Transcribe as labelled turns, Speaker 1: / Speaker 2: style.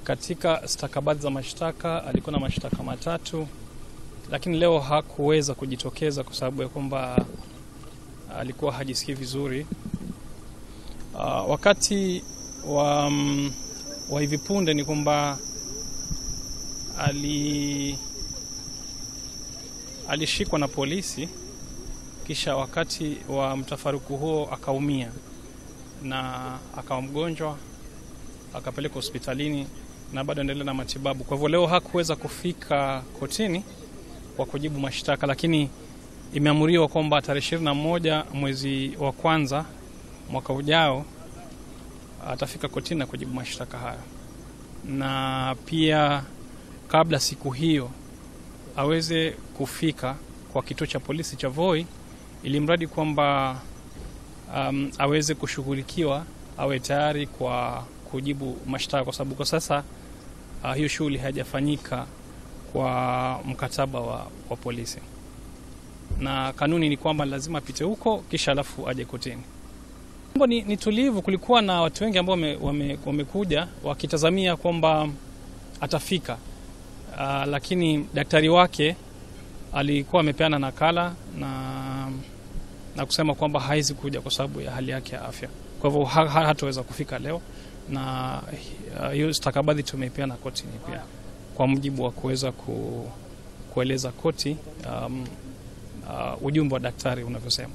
Speaker 1: Katika stakabadhi za mashtaka alikuwa na mashtaka 3, lakini leo hakuweza kujitokeza kwa sababu ya kwamba alikuwa hajisikii vizuri. Wakati wa hivi punde ni kwamba alishikwa na polisi, kisha wakati wa mtafaruku huo akaumia na akawa mgonjwa, akapelekwa hospitalini na bado endelea na matibabu. Kwa hivyo leo hakuweza kufika kotini kwa kujibu mashtaka, lakini imeamuriwa kwamba tarehe 21 mwezi wa kwanza mwaka ujao atafika kotini na kujibu mashtaka hayo. Na pia kabla siku hiyo aweze kufika kwa kituo cha polisi cha Voi, ili mradi kwamba aweze kushughulikiwa, awe tayari kwa kujibu mashtaka, kwa sababu kwa sasa hiyo shughuli haijafanyika kwa mkataba wa polisi. Na kanuni ni kwamba lazima apite huko kisha alafu aje kotini. Mambo ni tulivu, kulikuwa na watu wengi ambao wamekuja wakitazamia kwamba atafika. Lakini daktari wake alikuwa amepeana nakala na kusema kwamba haizi kuja kwa sababu ya hali yake ya afya. Kwa hivyo hataweza kufika leo, na hiyo stakabadhi tumeipeana kotini pia kwa mujibu wa kuweza kueleza koti ujumbe wa daktari unavyosema.